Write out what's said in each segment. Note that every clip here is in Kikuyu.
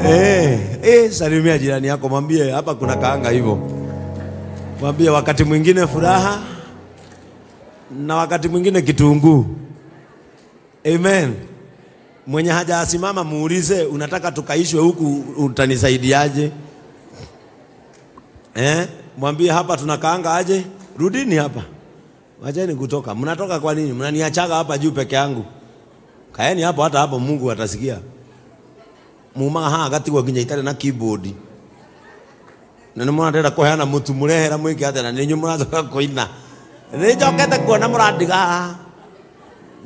Amen. Salimia jirani yako, mwambie hapa kuna kaanga hivyo. Mwambie wakati mwingine furaha na wakati mwingine kitunguu. Amen. Mwenye hajasimama muulize, unataka tukaishwe huku utanisaidiaje? Mwambie hapa tunakaanga aje? Rudini hapa. Wacheni kutoka. Mnatoka kwa nini? Mnaniachaga hapa juu peke yangu. Kaeni hapo, hata hapo Mungu atasikia. Muma ha gatigwo nginya itare na keyboard. Na nĩ mũrandĩra kũheana mũtu mũrehera mwĩke atĩa na nĩ inyuĩ mũracoka kũina. Nĩ njokete kuona mũrandiga.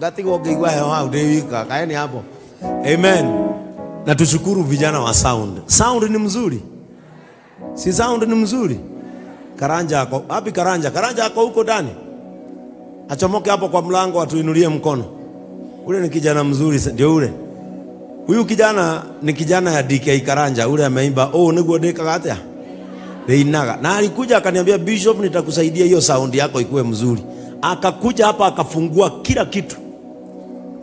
Gatigwo ngĩigua heho hau ndĩ wika. Kaeni hapo. Amen. Na tushukuru vijana wa sound. Sound ni mzuri. Si sound ni mzuri? Karanja ako wapi? Karanja? Karanja ako huko ndani. Achomoke hapo kwa mlango atuinulie mkono. Ule ni kijana mzuri, ndio ule. Huyu kijana ni kijana ya DK Karanja, ule ameimba, "Oh, niguo ndikaga atia?" Reinaga. Na alikuja akaniambia, "Bishop, nitakusaidia hiyo sound yako ikuwe mzuri." Akakuja hapa akafungua kila kitu.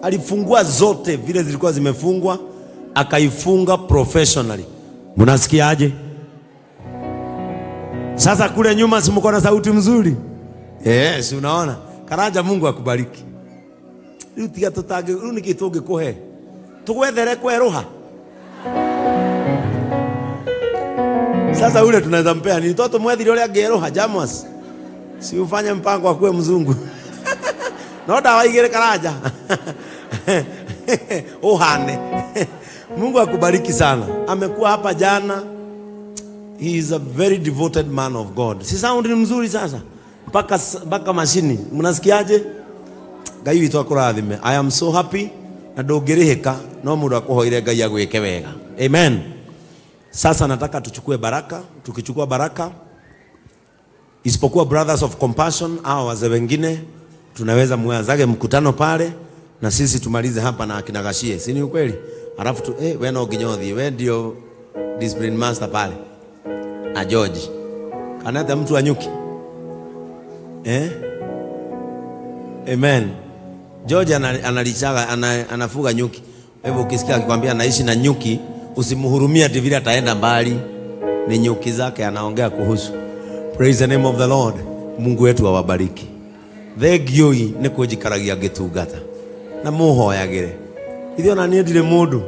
Alifungua zote vile zilikuwa zimefungwa, akaifunga professionally. Mnasikiaje? Sasa kule nyuma si mko na sauti mzuri? Yes, unaona. Karanja, Mungu akubariki. Rĩu tiga tũtange, rĩu nĩkĩ tũngĩkũhe? Tũgwethere kwerũha. Sasa ule tunaweza mpea ni toto mwethire ũrĩa angĩerũha Jamas. Si ufanye mpango akuwe mzungu. No dawa igĩrĩ Karanja. Uhane. Mungu akubariki sana. Amekuwa hapa jana. He is a very devoted man of God. Si sound ni mzuri sasa? Mpaka mashini. Mnasikiaje? Ngai witũ akũrathime. I am so happy na ndũngĩrĩhĩka no mũndũ akũhoire Ngai agwĩke wega. Amen. Sasa nataka tuchukue baraka. Tukichukua baraka, isipokuwa Brothers of Compassion au wazee wengine, tunaweza muanzage mkutano pale na sisi tumalize hapa na akina Gashie. Si ni ukweli? Alafu tu wewe no nginyothi, wewe ndio discipline master pale. Na George. Kanatha mtu anyuki. Amen. George analichaga, anafuga nyuki. Kwa hivyo ukisikia akikwambia anaishi na nyuki, usimhurumie ati vile ataenda mbali. Ni nyuki zake anaongea kuhusu. Praise the name of the Lord. Mungu wetu awabariki. Thengioi nĩ kũnjikaragia ngĩtungata. Na mũhoyagĩre. Ithuĩ ona niĩ ndirĩ mũndũ.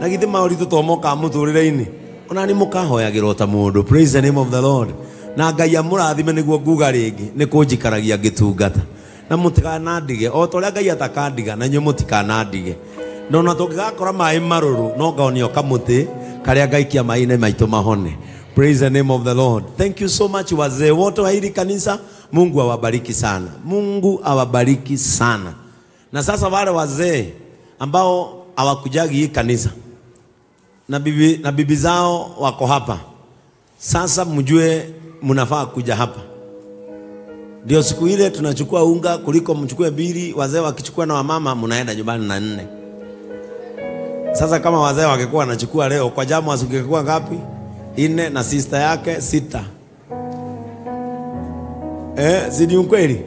Na githĩ maũritũ to mokaga mũtũrĩre-inĩ. Ona nĩ mũkahoyagĩrwo ta mũndũ. Praise the name of the Lord. Na Ngai amũrathime nĩguo nguga rĩngĩ nĩ kũnjikaragia ngĩtungata. Na mũtikanandige o ta ũrĩa Ngai atakandiga na inyuĩ mũtikanandige. No na tũngĩgakora maĩ marũrũ no ngaonio kamũtĩ karĩa ngaikia maĩ-inĩ maitũ mahone. Praise the name of the Lord. Thank you so much wazee wote wa hili kanisa. Mungu awabariki sana. Mungu awabariki sana. Na sasa wale wazee ambao hawakujagi hii kanisa na bibi zao wako hapa. Sasa mjue mnafaa kuja hapa. Ndio siku ile tunachukua unga kuliko mchukue mbili, wazee wakichukua na wamama mnaenda nyumbani na 4. Sasa kama wazee wangekuwa wanachukua leo kwa jamu wasingekuwa ngapi? 4 na sister yake 6. Si ni ukweli?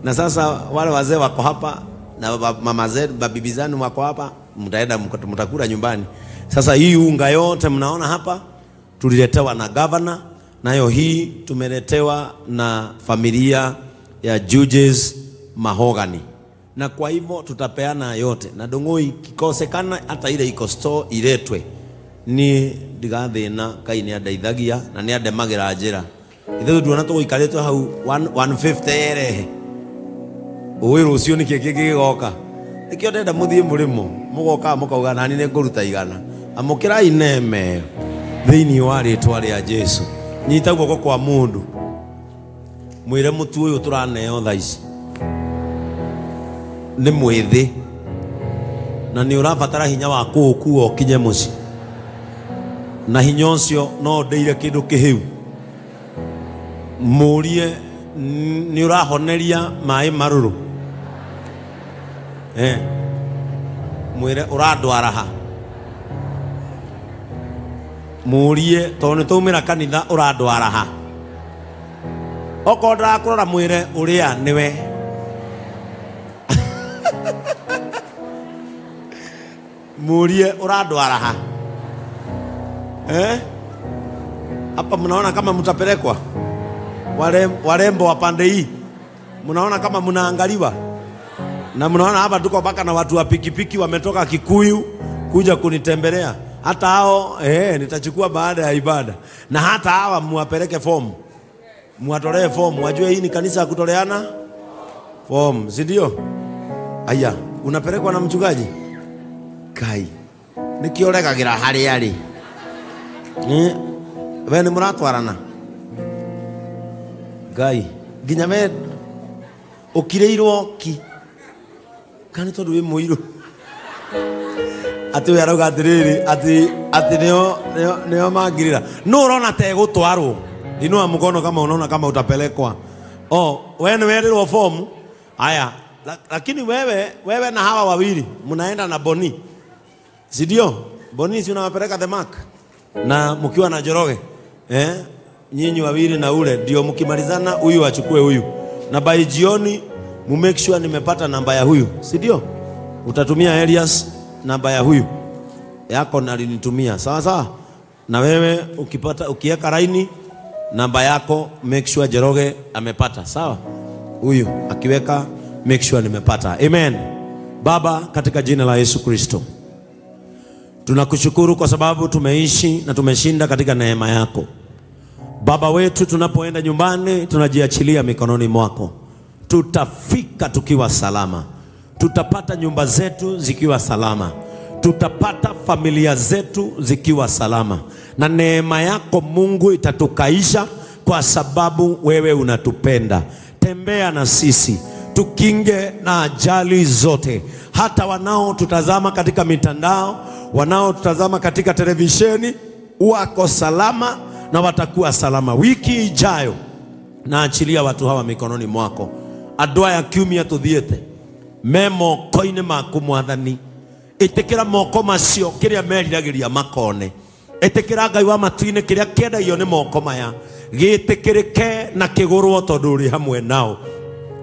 Na sasa wale wazee wako hapa na mama zetu, bibi zenu wako hapa, mtaenda mtakula nyumbani. Sasa hii unga yote mnaona hapa tuliletewa na governor, nayo hii tumeletewa na familia ya Judges Mahogany. Na kwa hivyo tutapeana yote. Na dongoi kikosekana hata ile iko store iletwe. Ni ndigathina kai ni andeithagia na ni andemagira njira. Ithuĩ nduona tũgũikarĩte hau 150 erehe. Ũĩ rũciũ nĩkĩ kĩngĩ gĩgoka. Nĩkĩo ndenda mũthiĩ mũrĩmo mũgoka mũkauga nani nĩ ngũruta igana. Amũkĩrai neme thĩinĩ wa rĩtwa rĩa Jesu. Nyita guoko kwa mũndũ mwĩre mũtu ũyũ tũraneo thaa ici nĩ mwĩthĩ na nĩ ũrabatara hinya wa kũũkua ũkinye mũciĩ, na hinya ũcio no ndĩire kĩndũ kĩhĩu. Mũrie nĩ ũrahoneria maĩ marũrũ. Mwĩre ũrandwara ha. Mũrie tondũ nĩ twaumĩra kanitha ũrandwara ha. Okorwo ndarakũrora mwĩre ũrĩa nĩwe. Murie urandwara ha? Eh? Hapa mnaona kama mtapelekwa? Warembo wa pande hii. Mnaona kama mnaangaliwa? Na mnaona hapa tuko mpaka na watu wa pikipiki wametoka Kikuyu kuja kunitembelea. Hata hao nitachukua baada ya ibada. Na hata hawa muwapeleke fomu. Muwatolee fomu, wajue hii ni kanisa ya kutoleana fomu, si ndio? Aya, unapelekwa na mchungaji? Kai. Nikioregagira hari ari. We ni muratwarana? Ngai, nginya we ukireirwo ki? Kana tondu wi muiru. Ati we arauga atiriri ati nio mangirira. No urona te gutwarwo. Inua mkono kama unaona kama utapelekwa. Oh, wewe ni wewe fomu. Haya, lakini wewe na hawa wawili mnaenda na Boni. Si ndio? Boni si unawapeleka the mark. Na mkiwa na Njoroge, nyinyi wawili na ule ndio mkimalizana huyu achukue huyu. Na by jioni mu make sure nimepata namba ya huyu, si ndio? Utatumia Elias namba ya huyu. Yako na alinitumia. Sawa sawa? Na wewe ukipata ukiweka laini namba yako make sure Njoroge amepata, sawa? Huyu akiweka make sure nimepata. Amen. Baba, katika jina la Yesu Kristo, tunakushukuru kwa sababu tumeishi na tumeshinda katika neema yako. Baba wetu, tunapoenda nyumbani tunajiachilia mikononi mwako. Tutafika tukiwa salama. Tutapata nyumba zetu zikiwa salama. Tutapata familia zetu zikiwa salama. Na neema yako Mungu itatukaisha kwa sababu wewe unatupenda. Tembea na sisi, tukinge na ajali zote. Hata wanao tutazama katika mitandao, wanao tutazama katika televisheni, wako salama na watakuwa salama. Wiki ijayo naachilia watu hawa mikononi mwako. Andũ aya kiumia tuthiĩte me moko-inĩ maku Mwathani. Ĩtĩkĩra moko macio kĩrĩa meriragĩria makone. Ĩtĩkĩra Ngai wa matu-inĩ kĩrĩa kĩendagio nĩ moko maya gĩtĩkĩrĩke na kĩgũrwo tondũ ũrĩ hamwe nao.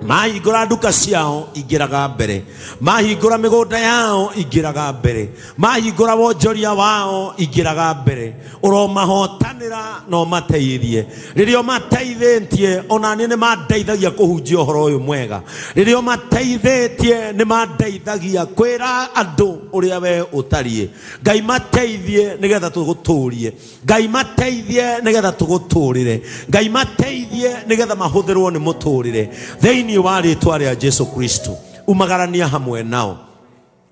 Mahingũra nduka ciao ingĩraga mbere, mahingũra mĩgũnda yao ingĩraga mbere, mahingũra wonjoria wao ingĩraga mbere. Ũromahotanĩra na ũmateithie. Rĩrĩa ũmateithĩtie ona niĩ nĩmandeithagia kũhunjia ũhoro ũyũ mwega. Rĩrĩa ũmateithĩtie nĩmandeithagia kwĩra andũ ũrĩa we ũtariĩ. Ngai mateithie nĩgetha tũgũtũrie. Ngai mateithie nĩgetha tũgũtũrĩre. Ngai mateithie nĩgetha mahũthĩrwo nĩ mũtũrĩre. Thĩinĩ wa rĩtwa rĩa Jesu Kristo, umagarania hamwe nao,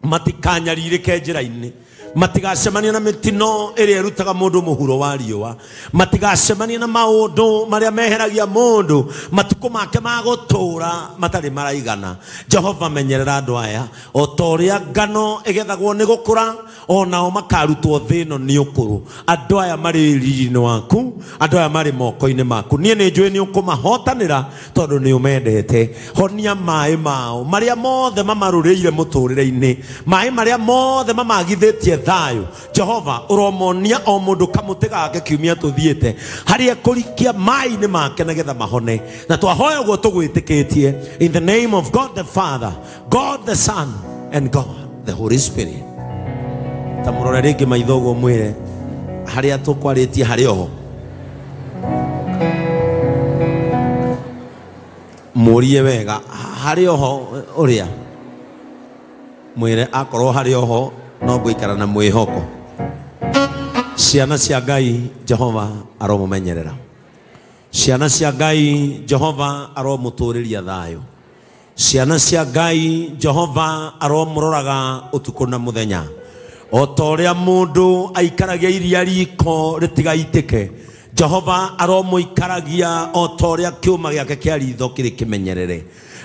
matikanyarirĩke njĩra-inĩ, matigacemania na mĩtino ĩrĩa ĩrutaga mũndũ mũhuro wa riũa, matigacemania na maũndũ marĩa meheragia mũndũ matukũ make ma gũtũũra matarĩ maraigana. Jehova, menyerera andũ aya o ta ũrĩa ngano ĩgethagwo nĩ gũkũra, o nao makarutwo thĩ ĩno nĩ ũkũrũ. Andũ aya marĩ riri-inĩ waku, andũ aya marĩ moko-inĩ maku. Niĩ nĩ njũĩ nĩ ũkũmahotanĩra tondũ nĩ ũmendete. Honia maĩ mao marĩa mothe mamarũrĩire mũtũrĩre-inĩ, maĩ marĩa mothe mamagithĩtie thayo. Jehova, ũromonia o mũndũ kamũtĩ gake kiumia tũthiĩte harĩa kũrikia maĩ-inĩ make nĩgetha mahone. Na twahoya ũguo tũgwĩtĩkĩtie, in the name of God the Father, God the Son, and God the Holy Spirit. Ta mũrore rĩngĩ maitho ũguo mwĩre harĩa tũkwarĩtie harĩ oho. Mũrie wega harĩ oho ũrĩa mwĩre akorwo harĩ oho no ngũikara na mwĩhoko. Ciana cia Ngai Jehova aromũmenyerera. Ciana cia Ngai Jehova aromũtũrĩria thayũ. Ciana cia Ngai Jehova aromũroraga ũtukũ na mũthenya. O ta ũrĩa mũndũ aikaragia iria riko rĩtigaitĩke, Jehova aromũikaragia o ta ũrĩa kĩũma gĩake kĩa ritho kĩrĩ kĩmenyerere.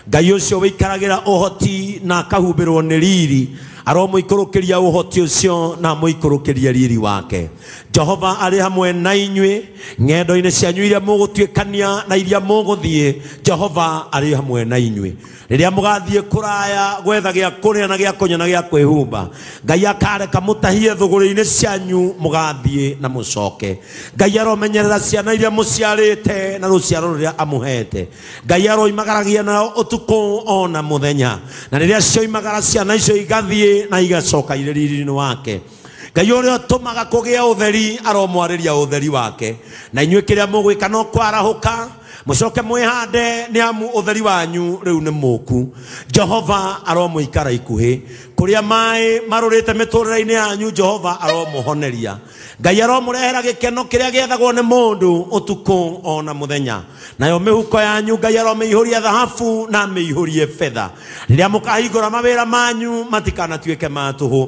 Ngai ũcio wĩikaragĩra ũhoti na akahumbĩrwo nĩ riri, aromũikũrũkĩria ũhoti ũcio na amũikũrũkĩrie riri wake. Jehova arĩ hamwe na inyuĩ ng'endo-inĩ cianyu iria mũgũtuĩkania na iria mũgũthiĩ. Jehova arĩ hamwe na inyuĩ rĩrĩa mũgathiĩ kũraya gwetha gĩa kũrĩa na gĩa kũnyua na gĩa kwĩhumba. Ngai akareka mũtahie thũgũrĩ-inĩ cianyu mũgathiĩ na mũcoke. Ngai aromenyerera ciana iria mũciarĩte na rũciaro rũrĩa amũhete. Ngai aroimagaragia nao ũtukũ ona mũthenya, na rĩrĩa cioimagara ciana icio igathiĩ rĩngĩ na igacoka irĩ riri-inĩ wake. Ngai ũrĩa ũtũmaga kũgĩa ũtheri aromwarĩria ũtheri wake, na inyuĩ kĩrĩa mũgwĩka no kwarahũka mũcoke mwĩhande, nĩ amu ũtheri wanyu rĩu nĩ mũku. Jehova aromũikara ikuhĩ, kũrĩa maĩ marũrĩte mĩtũrĩre-inĩ yanyu Jehova aromũhoneria. Ngai aromũrehera gĩkeno kĩrĩa gĩethagwo nĩ mũndũ ũtukũ ona mũthenya, nayo mĩhuko yanyu Ngai aromĩihũria thahabu na amĩihũrie betha. Rĩrĩa mũkahingũra mawĩra manyu matikanatuĩke ma tũhũ,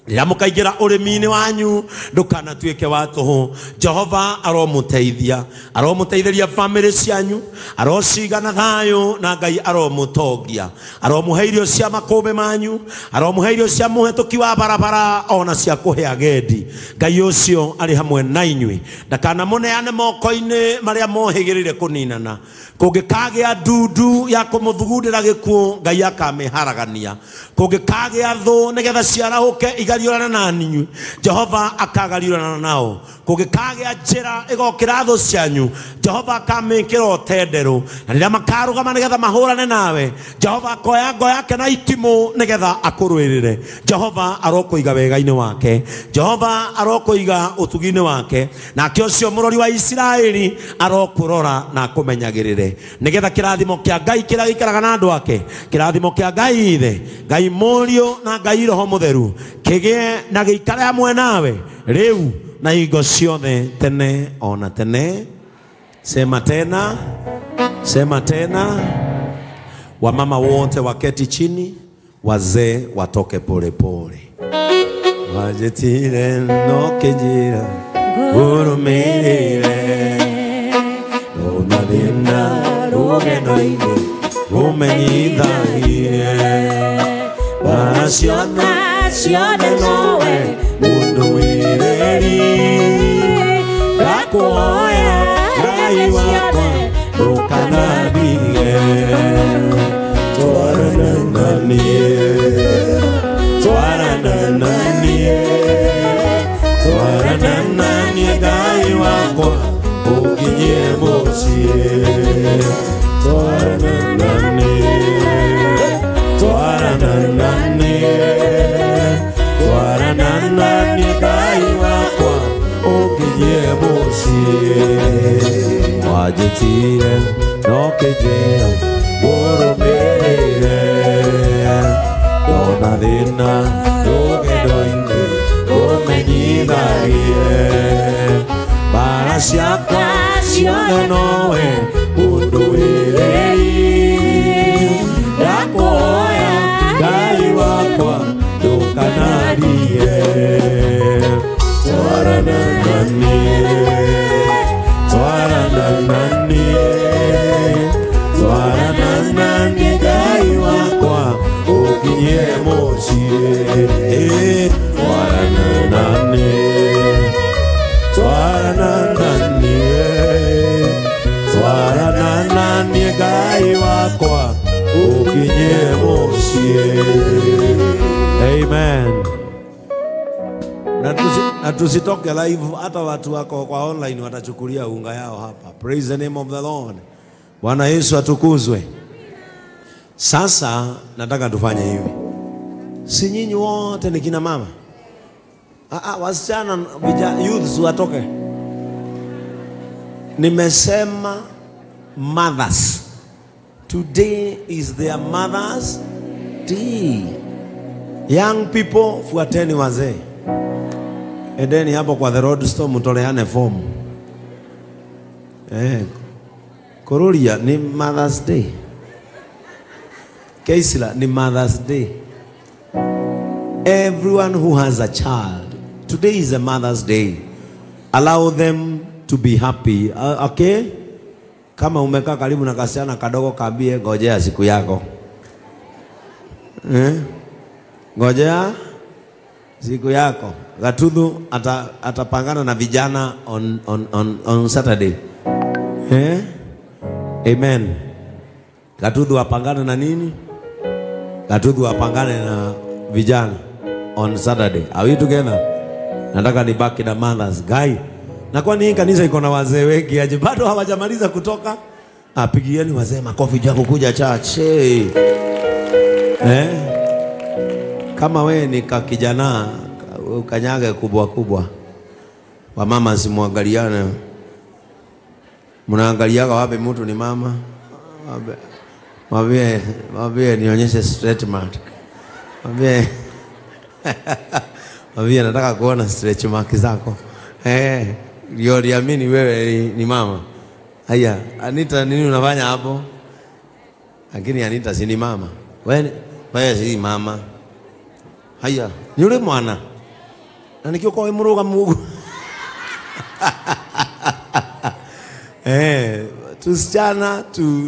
rĩrĩa mũkaingĩra ũrĩmi-inĩ wanyu ndũkanatuĩke wa tũhũ. Jehova aromũteithia, aromũteithĩria bamĩrĩ cianyu, arociga na thayũ, na Ngai aromũtongia. Aromũhe irio cia makũmbĩ manyu, aromũhe irio cia mũhetũki wa barabara ona cia kũhe agendi. Ngai ũcio arĩ hamwe na inyuĩ, ndakanamũneane moko-inĩ marĩa mohĩgĩrĩire kũninana. Kũngĩkagĩa ndundu ya kũmũthugundĩra gĩkuũ, Ngai akamĩharagania. Kũngĩkagĩa thũ nĩgetha ciarahũke igariũrana na inyuĩ, Jehova akagariũrana nao. Kũngĩkagĩa njĩra ĩgokĩra thũ cianyu, Jehova akamĩkĩra ũtenderũ. Na rĩrĩa makarũgama nĩgetha mahũrane nawe, Jehova akoya ngo yake na itimũ nĩgetha akũrũĩrĩre. Jehova arokũiga wega-inĩ wake, Jehova arokũiga ũtugi-inĩ wake, nake ũcio mũrori wa Isiraeli arokũrora na akũmenyagĩrĩre, nĩgetha kĩrathimo kĩa Ngai kĩrĩa gĩikaraga na andũ ake, kĩrathimo kĩa Ngai Ithe, Ngai Mũriũ na Ngai Roho Mũtheru kĩgĩe na gĩikare hamwe nawe rĩu na hingo ciothe tene ona tene. Sema tena, sema tena. Wamama wote waketi chini, wazee watoke pole pole. Wajetire no kejira urumirire, ndona thĩna rũgendo-inĩ rũmenyithagie, mbara ciothe ciothe nowe mũndũ wĩrĩri, ndakuhoya Ngai wakwa ndũkanandige. Twarana na niĩ, twarana na niĩ, twarana na niĩ Ngai wakwa ũnginyie mũciĩ. Twarana na niĩ, twarana na niĩ, twarana na niĩ Ngai wakwa ũnginyie mũciĩ. Wanjĩtire no kĩnjĩra ngũrũmĩrĩre, ndona thĩna rũgendo-inĩ ũmenyithagie, mbara ciakwa ciothe nowe mũndũ wĩrĩri, ndakuhoya Ngai wakwa ndũkanandige. Twarana na niĩ, twarana na niĩ, twarana na niĩ Ngai wakwa ũnginyie mũciĩ. Twarana na niĩ, twarana na niĩ, twarana na niĩ Ngai wakwa ũnginyie mũciĩ. Amen. Na tusitoke live, hata watu wako kwa online watachukulia unga yao hapa. Praise the name of the Lord. Bwana Yesu atukuzwe. Sasa nataka tufanye hivi. Si nyinyi wote ni kina mama? Wasichana vijana youths watoke. Nimesema mothers. Today is their mother's day. Young people, fuateni wazee. Endeni hapo kwa the road store mtoleane form. Kororia ni Mother's Day. Keisila ni Mother's Day. Everyone who has a child, today is a Mother's Day. Allow them to be happy. Okay? Kama umekaa karibu na kasichana kadogo, kaambie ngojea siku yako. Ngojea siku yako. Gatudhu atapangana na vijana on Saturday. Amen. Gatudhu apangane na nini? Gatudhu apangane na vijana on Saturday. Are we together? Nataka nibaki na mothers. Guy. Na kwani hii kanisa iko na wazee wengi aje? Bado hawajamaliza kutoka. Apigieni wazee makofi juu kukuja church. Hey. Kama we ni kakijana ukanyage kubwa kubwa. Wamama simuangaliane. Mnaangaliaga wapi mtu ni mama? Mwambie, mwambie nionyeshe stretch mark. Mwambie mwambie nataka kuona stretch mark zako. Ndio niamini wewe ni mama. Haya, Anita nini unafanya hapo? Lakini Anita si ni mama. Wewe si mama. Haya, ni yule mwana. Na nikio kwa muruga mugu. Tusichana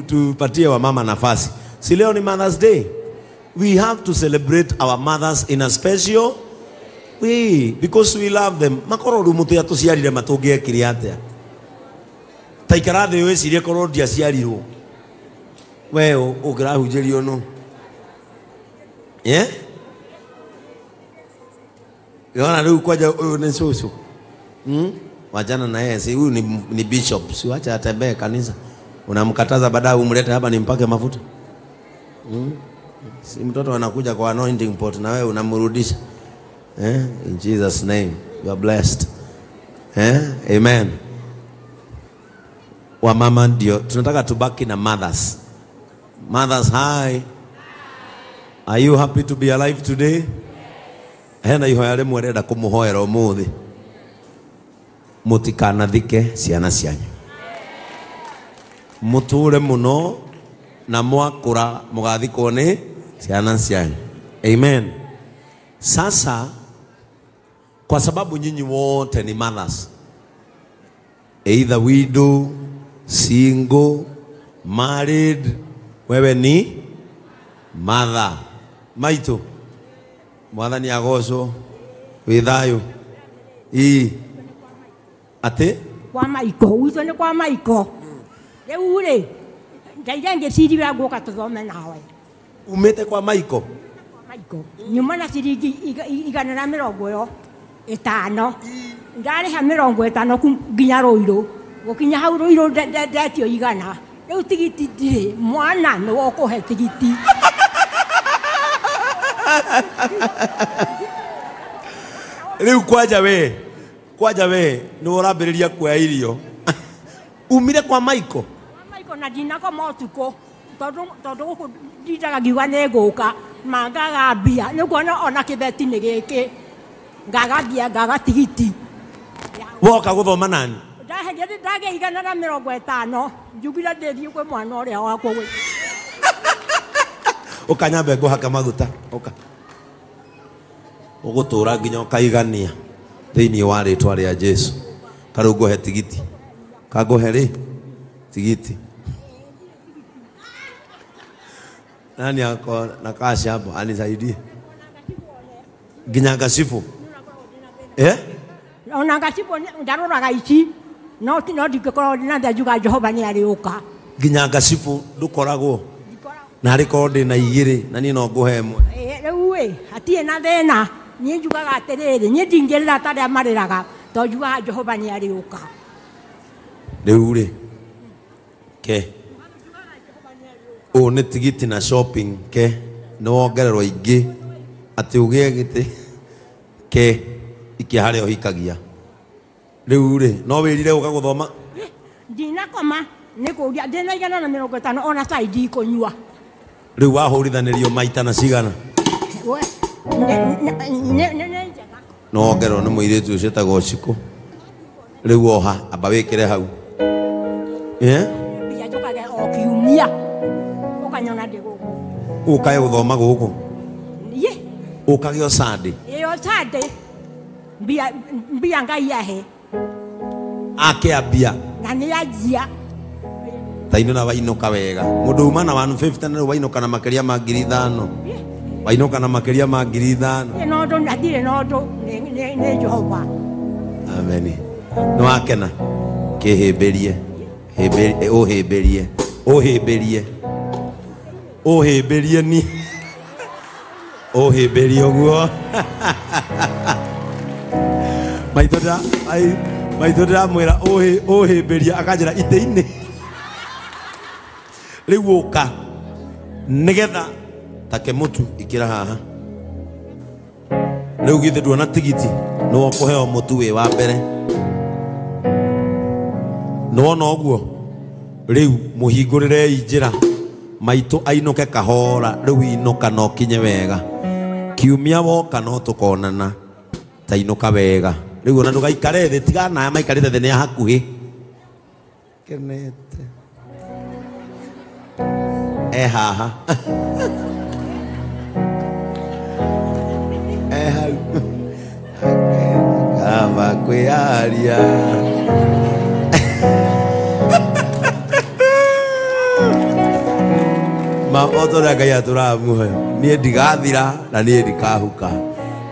tupatie wamama nafasi. Si leo ni Mother's Day. We have to celebrate our mothers in a special way because we love them. Makoro rumutu ya tuciarire matungiekire atia. Taikara thi wicirie korwo ndiaciarirwo. We ukirahunjĩrio no. Yona rĩu kwanja ũyũ nĩ cũcũ. Wachana na yeye, si huyu ni bishop, si wacha atembee kanisa. Unamkataza baadaye umlete hapa nimpake mafuta. Si mtoto anakuja kwa anointing pot na wewe unamrudisha. In Jesus name you are blessed. Amen. Wamama ndio tunataka tubaki na mothers. Mothers, hi. Are you happy to be alive today? Hena ihoya rimwe renda kumuhoera umuthi. Mutikanathike ciana cianyu. Muture muno na mwakura mugathikwo ni ciana cianyu. Amen. Sasa kwa sababu nyinyi wote ni mothers, either widow, single, married, wewe ni mother. Maito mwathani agocwo wi thayo. Ii ate kwa maiko ucio ni kwa maiko riu ri ndaire ngĩciriria ngũka tũthome nawe. Umĩte kwa maiko? Kwa maiko nyuma na ciringi 150 ndarĩha 50 nginya Rũirũ. Gũkinya hau Rũirũ ndetio 100. Rĩu tigiti ndirĩ, mwana nĩwe ũkũhe tigiti. Rĩu kwanja we nĩ ũrambĩrĩria kuoya irio. Umire kwa maiko? Kwa maiko na ndinakoma ũtukũ tondũ gũkũ ndindaga ngiuga nĩ ngũka ma ngaga mbia nĩ kuona ona kĩbeti nĩ gĩkĩ ngaga mbia ngaga tigiti. Woka gũthoma nani? Ndagĩa 150 njugire ndĩthiĩ kwĩ mwana ũrĩa wakwa. Ũkanyambe ngũhaka maguta ũka ũgũtũra nginya ũkaigania thĩinĩ wa rĩtwa rĩa Jesu. Karĩu ngũhe tigiti. Kangũhe rĩ tigiti. Nani ako na cash hapo anisaidie? Nginya ngacibũ. Ona ngacibũ ndaroraga ici no ndingĩkorwo ndĩna njuga Jehova nĩ arĩũka. Nginya ngacibũ ndũkoragwo. Na harĩ korwo ndĩna 2 na niĩ no ngũhe 1. Rĩu ĩ hatirĩ na thĩna. Niĩ njugaga atĩrĩrĩ, niĩ ndingĩrĩra ta arĩa marĩraga tondũ njugaga Jehova nĩ arĩũka. Rĩu rĩ ke ũũ nĩ tigiti na shopping ke nĩ wongererwo ingĩ atĩ ũgĩe gĩtĩ ke ikia harĩa ũhikagia. Rĩu rĩ no wĩrire gũka gũthoma? Ndinakoma nĩ kũria ndĩna 150 ona cai ndikũnyua. Rĩu wahũrithanĩrio maita na cigana? No wongererwo nĩ mũirĩtu ũcio wĩtagwo Cikũ. Rĩu oha amba wĩkĩre hau. Mbia njũkage o kiumia ũkanyona ndĩ gũkũ. Ũkae gũthoma gũkũ? Ũkage o Sunday? Ĩĩ o Sunday. Mbia Ngai ahe. Akĩambia? Na nĩ anjia. Ta inũ na wainũka wega. Mũndũ uma na 150 na rĩu wainũka na makĩria ma 5,000. Wainũka na makĩria ma 5,000. Ndirĩ na ũndũ ndirĩ na ũndũ nĩ Jehova. Amen. Nĩ wakena? Kĩhĩmbĩrie. Ũhĩmbĩrie. Ũhĩmbĩrie. Ũhĩmbĩrie ni. Ũhĩmbĩrie ũguo. Maitũ ndĩramwĩra ũhĩmbĩrie akanjĩra itĩ-inĩ. Rĩu ũka nĩgetha take mũtu ikĩra haha. Rĩu githĩ nduona tigiti nĩwe ũkũheo mũtu wĩ wa mbere. Nĩwona ũguo? Rĩu mũhingũrĩrei njĩra maitũ ainũke kahora. Rĩu inũka na ũkinye wega. Kiumia woka no tũkonana. Ta inũka wega. Rĩu ona ndũgaikare thĩ, tiga naya maikarĩte thĩ nĩ a hakuhĩ. Kenete. E haha. E hau. Kaba kwĩyaria. Ma otoria Ngai atũraga muoyo. Niĩ ndigathira na niĩ ndikahuka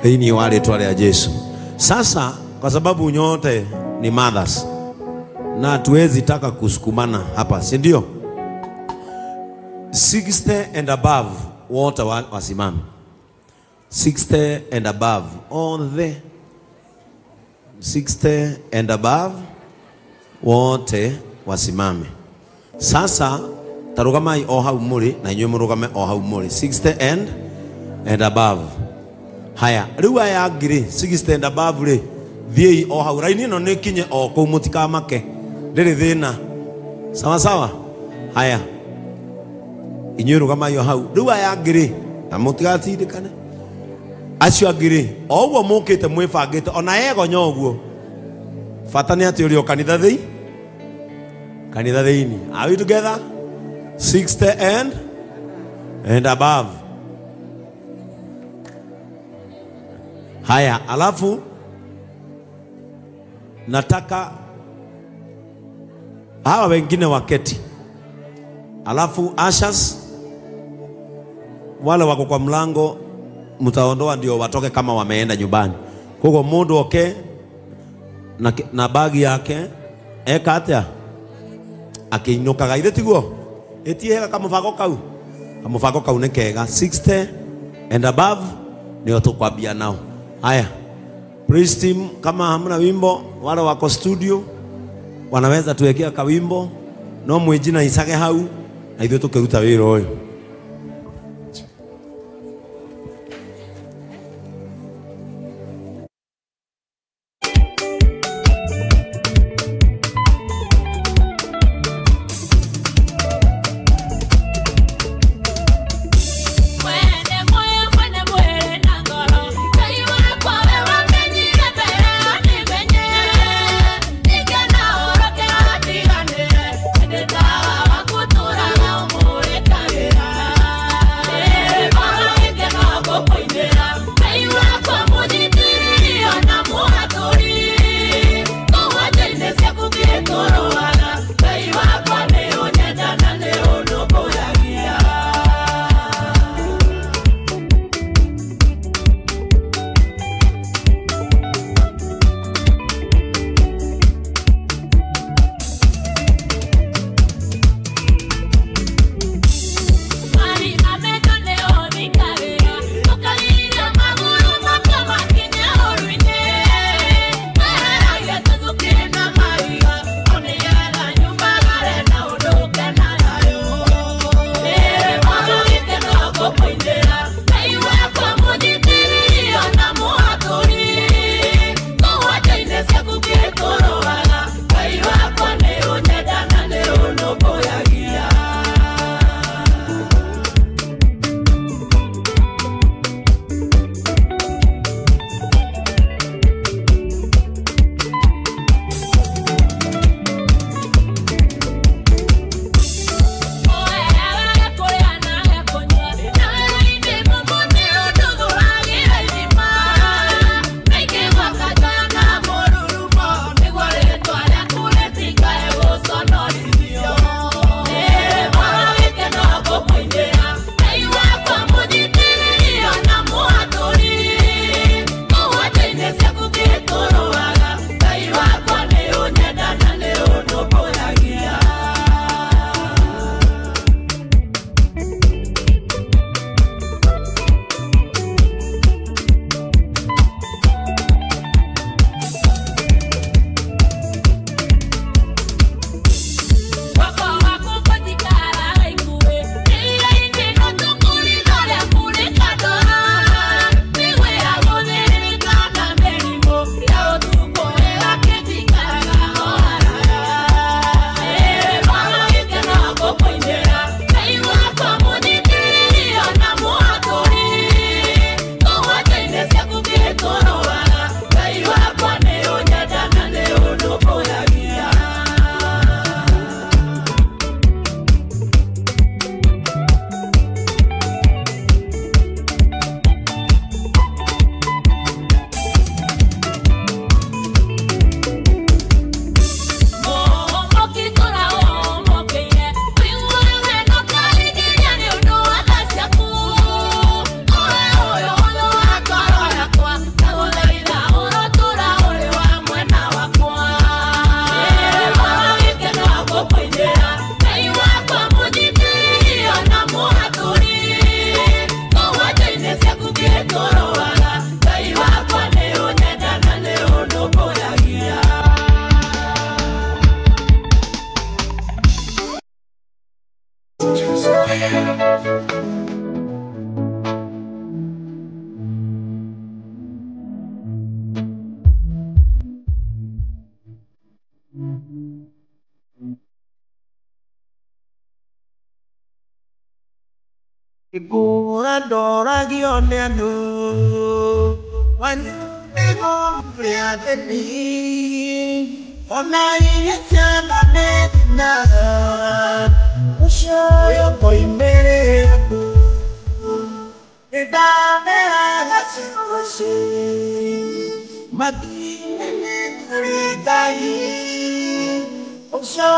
thĩinĩ wa rĩtwa rĩa Jesu. Sasa kwa sababu nyote ni mothers na tuwezi taka kusukumana hapa, si ndio? 60 and above wote wasimame. 60 and above, all the 60 and above wote wasimame. Sasa tarugamai o hau muri na inyuĩ mũrũgame o hau muri. 60 and above. Haya, rĩu aya angĩ rĩ, 60 and above rĩ, thiĩi o hau raini ĩno nĩ kinye o kũu, mũtikamake, ndĩrĩ thĩna. Sawa sawa. Haya, inyuĩ rũgamai o hau. Rĩu aya angĩ rĩ, na mũtigatindĩkane. Acio angĩ rĩ, o ũguo mũkĩte mwĩbangĩte, ona egonya ũguo, bata nĩ atĩ ũrĩ o kanitha thĩi, kanitha thĩinĩ. Are we together? 60 and above. Haya, alafu nataka hawa wengine waketi. Alafu ushers wale wako kwa mlango mtaondoa ndio watoke kama wameenda nyumbani. Kwa hiyo mundu oke na bagi yake eka atia akiinukaga ithe tiguo ĩtiĩhega kamũbango kau. Kamũbango kau nĩ kega. 60 and above ndio tukwambia nao. Haya, praise team, kama hamna wimbo, wale wako studio wanaweza tuwekea kawimbo no mwijina isage hau na ithuĩ tũkĩruta wĩra ũyũ. Wakutura na umure kabira. Ngũra ndoragio nĩ andũ wanyu rĩatheni ona iria ciana nĩ thĩna ũcio ũyũ ngoimĩrĩra nĩndameraga ciugo mathĩna nĩ kũrĩ Ngai ũcio.